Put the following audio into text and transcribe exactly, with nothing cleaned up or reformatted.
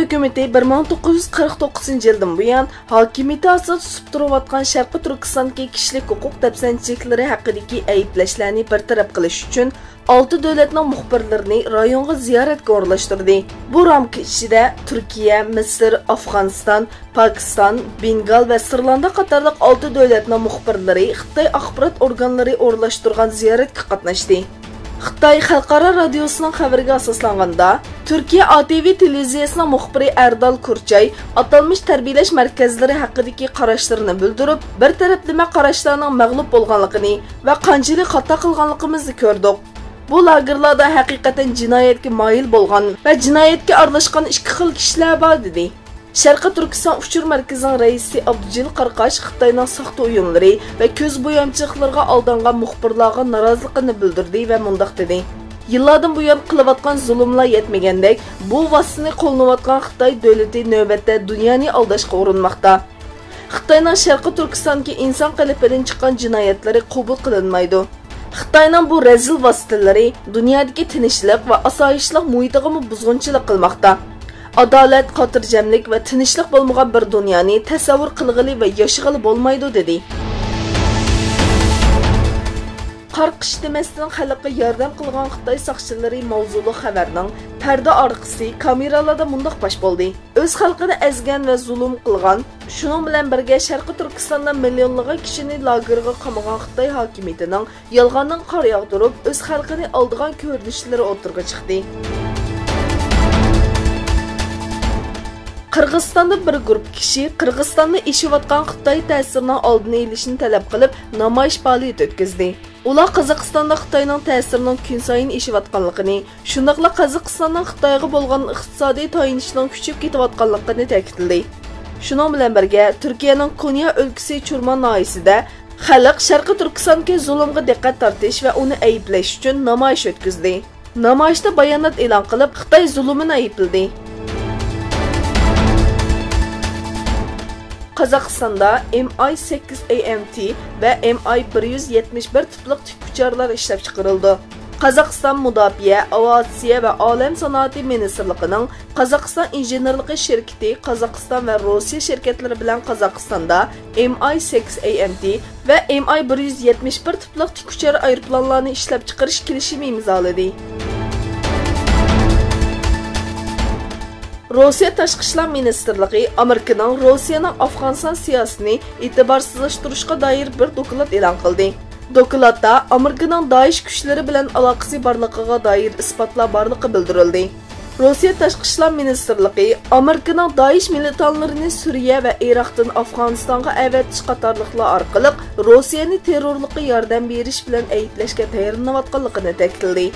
ھۆكۈمىتى بىر مىڭ توققۇز يۈز قىرىق توققۇزىنچى يىلدىن بۇيان ھاكىمىيىتى ئاستىدا تۇتۇپ تۇرۇۋاتقان شەرقىي تۈركىستاندىكى كىشىلىك ھوقۇق دەپسەندىچىلىكلىرى ھەققىدىكى ئەيىبلەشلەرنى بىر تەرەپ قىلىش ئۈچۈن، ئالتە دۆلەتنىڭ مۇخبىرلىرىنى رايونغا زىيارەتكە ئورۇنلاشتۇردى. بۇ رامكا ئىچىدە تۈركىيە، مىسىر، ئافغانىستان، پاكىستان، بېنگال ۋە سىرلاندا قاتارلىق ئالتە دۆلەتنىڭ مۇخبىرلىرى خىتاي ئاخبارات ئورگانلىرى ئورۇنلاشتۇرغان زىيارەتكە قاتناشتى. خىتاي خەلقئارا رادىيوسىنىڭ خەۋىرىگە ئاساسلانغاندا، تۈركىيە ئا تى ۋى تېلېۋىزىيەسىنىڭ مۇخبىرى ئەردال كۇرچاي ئاتالمىش تەربىيەلەش مەركەزلىرى ھەققىدىكى قاراشلىرىنى بىلدۈرۈپ، بىر تەرەپلىمە قاراشلارنىڭ مەغلۇپ بولغانلىقىنى ۋە قانچىلىك خاتا قىلغانلىقىمىزنى كۆردۇق. بۇ لاگېرلاردا ھەقىقەتەن جىنايەتكە مايىل بولغان ۋە جىنايەتكە ئارىلاشقان ئىككى خىل كىشىلەر بار، دېدى. شەرقىي تۈركىستان ئۇچۇر مەركىزىنىڭ رەئىسى ئابدۇجېلىل قاراقاش خىتاينىڭ ساختا ئويۇنلىرى ۋە كۆز بويامچىلىقلىرىغا ئالدانغان مۇخبىرلارغا نارازىلىقىنى بىلدۈردى ۋە مۇنداق دېدى: يىللاردىن بۇيان قىلىۋاتقان زۇلۇملار يەتمىگەندەك، بۇ ۋاسىتىنى قوللىنىۋاتقان خىتاي دۆلىتى نۆۋەتتە دۇنيانى ئالداشقا ئۇرۇنماقتا. خىتاينىڭ شەرقىي تۈركىستاندىكى ئىنسان قېلىپىدىن چىققان جىنايەتلىرى قوبۇل قىلىنمايدۇ. خىتاينىڭ بۇ رەزىل ۋاسىتىلىرى دۇنيادىكى تىنچلىق ۋە ئاسايىشلىق مۇھىتىغىمۇ بۇزغۇنچىلىق قىلماقتا. ئادالەت، خاتىرجەملىك ۋە تىنچلىق بولمىغان بىر دۇنيانى تەسەۋۋۇر قىلغىلى ۋە ياشىغىلى بولمايدۇ، دېدى. قار قىش دېمەستىن خەلققە ياردەم قىلغان خىتاي ساقچىلىرى ماۋزۇلۇق خەۋەرنىڭ پەردە ئارقىسى كامېرالاردا مۇنداق پاش بولدى: ئۆز خەلقىنى ئەزگەن ۋە زۇلۇم قىلغان، شۇنىڭ بىلەن بىرگە شەرقىي تۈركىستاندا مىليونلىغان كىشىنى لاگېرغا قامىغان خىتاي ھاكىمىيىتىنىڭ يالغاندىن قار ياغدۇرۇپ، ئۆز خەلقىنى ئالدىغان كۆرۈنۈشلىرى ئوتتۇرىغا چىقتى. قىرغىزىستاندا بىر گۇرۇپپا كىشى قىرغىزىستاندا ئېشىۋاتقان خىتاي تەسىرىنىڭ ئالدىنى ئېلىشنى تەلەپ قىلىپ، نامايىش پائالىيىتى ئۆتكۈزدى. ئۇلار قازاقىستاندا خىتاينىڭ تەسىرىنىڭ كۈنسايىن ئېشىۋاتقانلىقىنى، شۇنداقلا قازاقىستاننىڭ خىتايغا بولغان ئىقتىسادىي تايىنىشىنىڭ كۈچىيىپ كېتىۋاتقانلىقىنى تەكىتلىدى. شۇنىڭ بىلەن بىرگە، تۈركىيەنىڭ كونيا ئۆلكىسى چۇرمان ناھىيەسىدە خەلق شەرقىي تۈركىستاندىكى زۇلۇمغا دىققەت تارتىش ۋە ئۇنى ئەيىبلەش ئۈچۈن نامايىش ئۆتكۈزدى. نامايىشتا بايانات ئېلان قىلىپ، خىتاي زۇلۇمىنى ئەيىبلىدى. قازاقىستاندا ئېم ئاي سەككىز ئەي ئېم تى ۋە ئېم ئاي بىر يۈز يەتمىش بىر تىپلىق تىك ئۇچارلار ئىشلەپچىقىرىلىدۇ. قازاقىستان مۇداپىئە، ئاۋىئاتسىيە ۋە ئالەم سانائىتى مىنىستىرلىقىنىڭ قازاقىستان ئىنژېنېرلىقى شىركىتى قازاقىستان ۋە روسىيە شىركەتلىرى بىلەن قازاقىستاندا ئېم ئاي سەككىز ئەي ئېم تى ۋە ئېم ئاي بىر يۈز يەتمىش بىر تىپلىق تىك ئۇچار ئايروپىلانلارنى ئىشلەپچىقىرىش كېلىشىمى ئىمزالىدى. روسىيە تاشقى ئىشلار مىنىستىرلىقى ئامېرىكىنىڭ روسىيەنىڭ ئافغانىستان سىياسىتىنى ئېتىبارسىزلاشتۇرۇشقا دائىر بىر دوكلات ئېلان قىلدى. دوكلاتتا ئامېرىكىنىڭ دائىش كۈچلىرى بىلەن ئالاقىسى بارلىقىغا دائىر ئىسپاتلار بارلىقى بىلدۈرۈلدى. روسىيە تاشقى ئىشلار مىنىستىرلىقى ئامېرىكىنىڭ دائىش مىلىتانتلىرىنى سۈرىيە ۋە ئىراقتىن ئافغانىستانغا ئەۋەتىش قاتارلىقلار ئارقىلىق روسىيەنى تېررورلۇققا ياردەم بېرىش بىلەن ئەيىبلەشكە تەييارلىنىۋاتقانلىقىنى تەكىتلىدى.